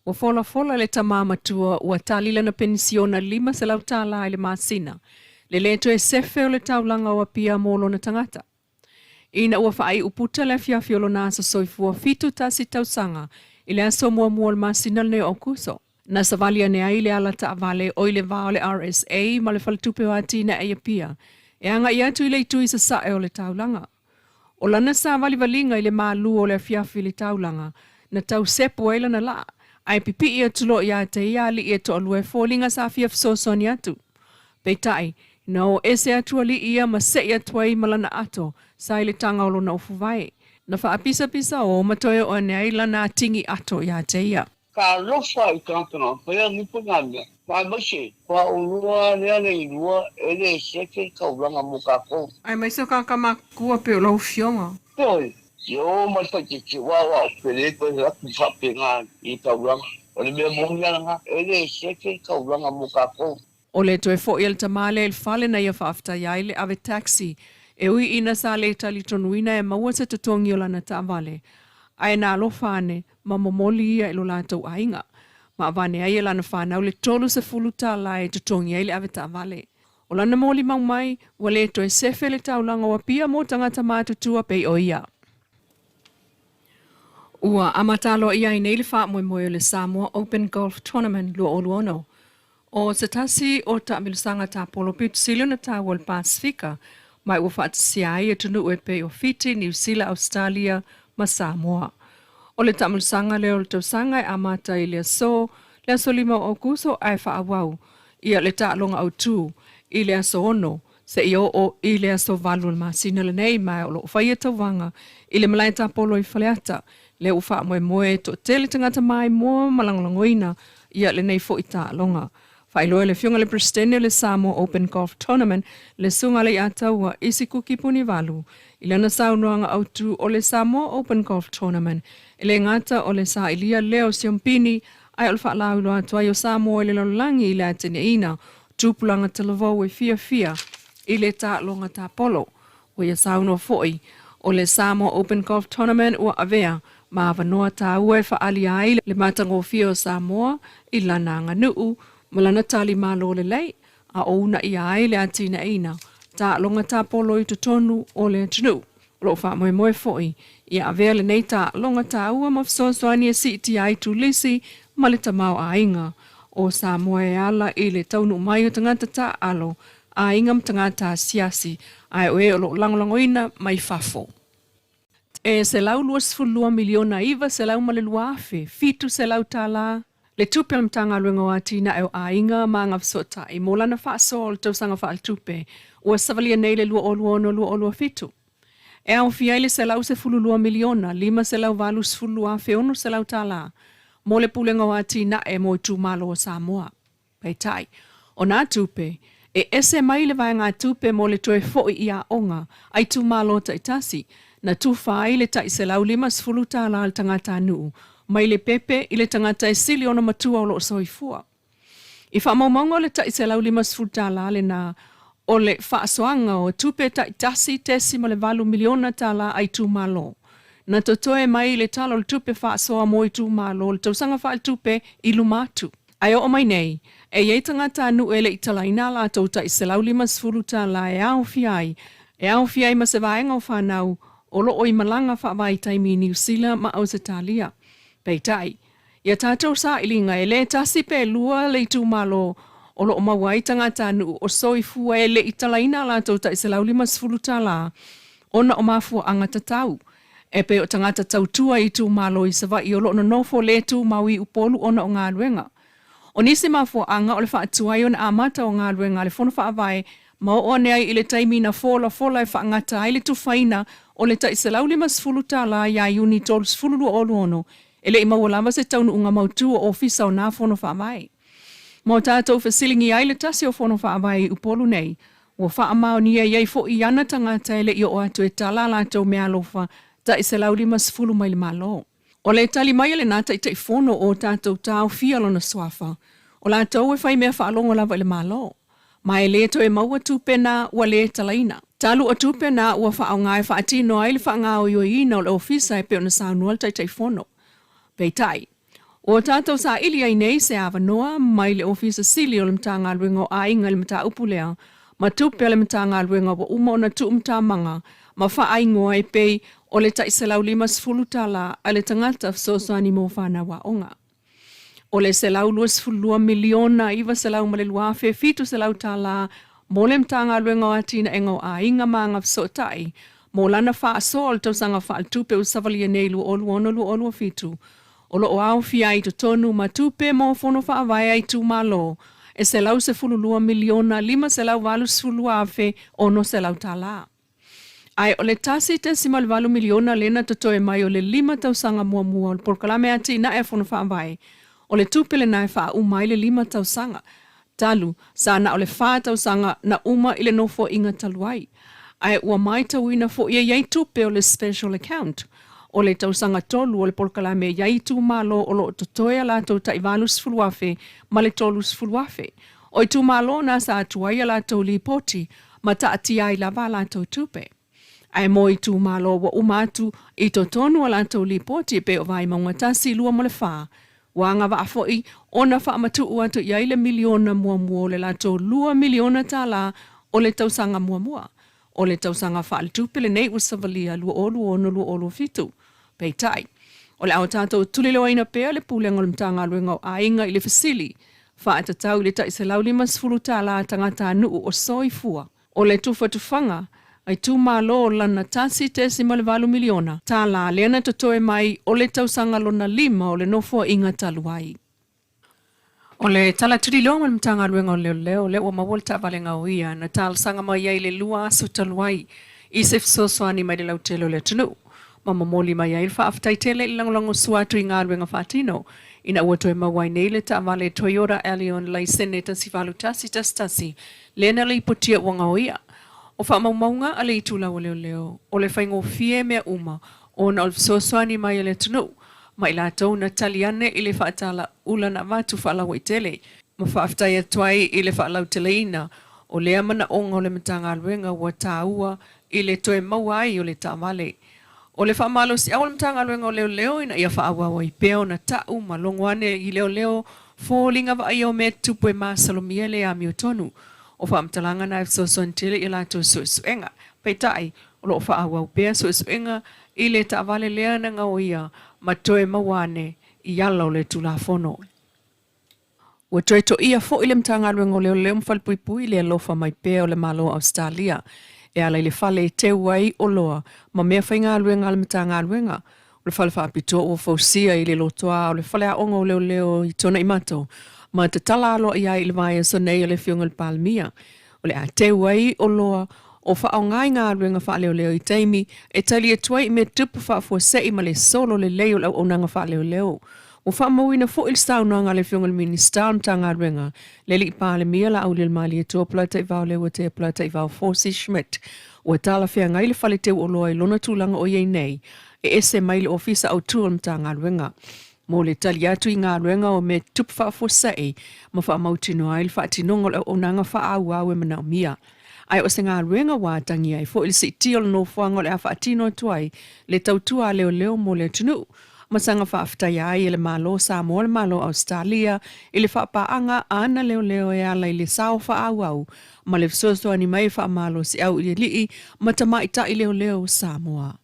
Ua folafola le tama matua ua tali lana penisiona $500 i le masina, le lē toe sefe o le taulaga o Apia mo lona tagata. Ina ua faaiu puta le afiafi o lona aso soifua 71 tausaga i le aso muamua o le masina lenei o Aokuso, na savali ane ai le ala taavale oi le va o le RSA ma le Faletupe o Atinae i Apia e agai atu i le itu i sasae o le taulaga. O lana savalivaliga i le malu o le afiafi i le taulaga, na tau sepu ai lana laa, ae pipii atu loa ia te ia alii e toalua e foliga sa fia fesoasoani atu. Peitai, na o ese atu alii ia ma sei atu ai ma lana ato sa i le taga o lona ofuvae. Na faapisapisa o ma toe oo ane ai lana atigi ato ia te ia. Talofa i tagata na faia ni po nā mea. Aemaise, paulua lea le ilua e le seke taulaga mo tatou. Aemaise o kāka makua pei o lau afioga. Ioe, i o mai faititi ua o au pele koe atu faapena i taulaga. O le mea moni lava lena, e le seke taulaga mo tatou. O le toe foi a le tama lea i le fale na ia faafetai ai le ave taxi, e ui ina sa le talitonuina e maua se totogi o lana taavale, ae na alofa ane ma momoli ia i lo latou aiga. Ma avane ai e lana fanau le $30 e totogi ai le ave taavale. O lana molimau mai, ua le toe sefe le taulaga o Apia mo tagata matutua pei o ia. Ua amata aloaia ai nei le faamoemoe o le Samoa Open Golf Tournament 2026. O se tasi o taamilosaga tapolo pito sili ona taua o le Pasefika, ma ua faatasia ai atunuu e pei o Fiti, Niu Sila, Ausetalia ma Samoa. O le taamilosaga lea o le tausaga e amata i le aso le aso 5 o Aokuso ae faaauau ia le taaloga autu i le aso 6 seia oo i le aso 8 o le masina lenei, ma o lo o faia tauvaga i le malae tapolo i Faleata, lea ua faamoemoe e toatele tagata maimoa ma lagolagoina ia lenei foi taaloga. Faailoa e le Afioga i le Peresetene o le Samoa Open Golf Tournament, le Susuga Leiataua Isikuki Punivalu, i lana saunoaga autu o le Samoa Open Golf Tournament, e le gata o le sailia lea o siompini, ae o le faalauiloa atu ai o Samoa i le lalolagi i le atinaeina o tupulaga talavou e fiafia i le taaloga tapolo. Ua ia saunoa foi, o le Samoa Open Golf Tournament ua avea ma avanoa taua e faaalia ai le matagofie o Samoa i lana aganuu ma lana talimalo lelei, a o uunaia ai le atinaeina taaloga tapolo i totonu o le atunuu. O lo o faamoemoe foi ia avea lenei taaloga taua ma fesoasoani e siitia ai turisi ma le tamaoaiga o Samoa e ala i le taunuu mai o tagata taaalo, aiga ma tagata asiasi, ae o e o lo o lagolagoina mai fafo. E $122 miliona $902,700 le tupe a le Matagaluega o Atinae o Aiga ma Agafesootai mo lana faasoa o le tausaga faaletupe ua savalia nei le 2026/2027. E aofia ai le $112 miliona $582,600 mo le Pulega o Atinae mo Itumalo o Samoa. Peitai, o nā tupe e ese mai le vaegatupe mo le toe foi i aoga a itumalo taitasi, na tufa ai le tai $150 a le tagatanuu mai le pepe i le tagata e sili ona matua o lo o soifua. I faamaumauga o le tai $150 lenā o le faasoaga o tupe tai $1.8 miliona a itumalo, na totoe mai i le Tala o le Tupe Faasoa mo Itumalo o le tausaga faaletupe i luma atu. Ae oo mai nei, e i ai tagatanuu e le i talaina a latou tai $150 e aofia ai, e aofia ai ma se vaega o fanau o lo o i malaga faavaitaimi i Niu Sila ma Ausetalia. Peitai, ia tatou sailiga e le tasi pe lua le itumalo o lo o maua ai tagatanuu o soifua e le i talaina a latou tai $150 ona o mafuaaga tatau. E pei o tagata tautua i itumalo i Savaii o lo o nonofo le tumau i Upolu ona o galuega. O nisi mafuaaga o le faatuai ona amata o galuega a le Fono Faavae ma oo ane ai i le taimi na folafola e faagata ai le tufaina o le tai $150 ia Iuni 30 2026, e le i maua lava se taunuuga mautu o Ofisa o nā Fono Faavae. Ma o tatou fesiligia ai le tasi o Fono Faavae i Upolu nei, Ua faamaonia i ai foi i ana tagata e le i oo atu e tala a latou meaalofa tai 150 mai le Malo. O le tali mai a lena Taitaifono o tatou taofia lona suafa, o latou e fai mea faalogo lava i le Malo, ma e le toe maua tupe na ua le talaina. Talu o tupe na ua faaaoga e faatino ai le faagaoioiina o le Ofisa e pei ona saunoa le Taitaifono. Peitai. Ua tatou saili ai nei se avanoa mai le Ofisa Sili o le Matagaluega o Aiga i le mataupu lea ma tupe a le Matagaluega ua uma ona tuumatamaga ma faaigoa e pei o le tai $150 a le tagata fesoasoani mo fanau aoga. O le $122,902,700 mo le Matagaluega o Atinaega o Aiga ma Agafesootai mo lana faasoa o le tausaga faaletupe ua savalia nei 2026/2027, o lo o aofia ai i totonu ma tupe mo fono faavae a itumalo e $112,582,600. Ae o le $1.8 miliona lea na totoe mai o le 5 tausaga muamua o le polokalame atinae a Fono Faavae, o le tupe lena e faauma ai le 5 tausaga, talu sa na o le 4 tausaga na uma i le Nofoaiga talu ai. Ae ua matauina foi e i ai tupe o le Special Account o le tausaga 3 o le polokalame e i ai itumalo o lo o totoe a latou tai $80,000 ma le $30,000. O itumalo na sa tuai a latou lipoti ma taatia ai lava a latou tupe. Ae mo itumalo ua uma atu i totonu a latou lipoti e pei o Vaimauga 1, 2 ma le 4, ua agavaa foi ona faamatuu atu i ai le miliona muamua o le latou $2 miliona o le tausaga muamua o le tausaga faaletupe lenei ua savalia 2026/2027. Peitai, o le a o tatou tuliloaina pea le Pulega o le Matagaluega o Aiga i le fesili faatatau i le tai $150 a tagatanuu o soifua o le tufatufaga a itumalo lana $1.8 miliona lea na totoe mai o le tausaga lona 5 o le Nofoaiga talu ai. O le tala tuliloa ma le Matagaluega o Leoleo lea ua maua le taavale gaoia na talosaga mai ai le 2 aso talu ai i se fesoasoani mai le lautele o le atunuu ma momoli mai ai le faafetai tele i le lagolagosua atu i galuega faatino ina ua toe maua ai nei le taavale Toyota Allion laisene 18111 lea na lipotia ua gaoia. O faamaumauga a le itulau o leoleo, o le faigofie mea uma ona o le fesoasoani mai a le atunuu ma i latou na tali ane i le faatalaula na avatu faalauaitele, ma faafetai atu ai i le faalauteleina o lea manaoga o le Matagaluega ua taua i le toe maua ai o le taavale. O le faamalosiau o le Matagaluega o Leoleo ina ia faaauau ai pea ona ta'u ma logo ane i leoleo foliga vaaia o mea tutupu e masalomia le amiotonu. O faamatalaga na e fesoasoani tele i a latou suesuega. Peitai, o lo o faaauau pea suesuega i le taavale lea na gaoia ma toe maua ane i ala o le Tulafono. Ua toe toia foi le Matagaluega o Leoleo ma Falepuipui i le alofa mai pea o le Malo o Ausetalia e ala i le fale e teu ai oloa ma mea faigaluega a le Matagaluega. O le fale faapitoa ua fausia i le lotoa o le Faleaoga o Leoleo i Tuanaimato ma tatala aloaia ai i le vaiaso nei e le Afioga i le Palemia. O le a teu ai oloa o faaaoga i galuega faaleoleo i taimi e tali atu ai i mea tupu faafuasei ma le solo lelei o le auaunaga faaleoleo. Ua faamauina foi le saunoaga a le Afioga i le Minisita o le Matagaluega, le Alii Palemia Laaulialemalietoa Polataivao Leuatea Polataivao Fosi Schmidt, ua talafeagai le fale teu oloa i lona tulaga o i ai nei, e ese mai le Ofisa Autu o le Matagaluega. Mo le tali atu i galuega o mea tupu faafuasei ma faamautinoa ai le faatinoga o le auaunaga faaauau e manaomia. Ae o se galuega ua atagia ai foi le siitia o le nofoaga o le a faatino atu ai le tautua a leoleo mo le atunuu ma saga faafetaia ai e le Malo o Samoa le Malo o Ausetalia i le faapaaga a ana leoleo e ala i le sao faaauau ma le fesoasoani mai e faamalosiau i alii ma tamaitai leoleo o Samoa.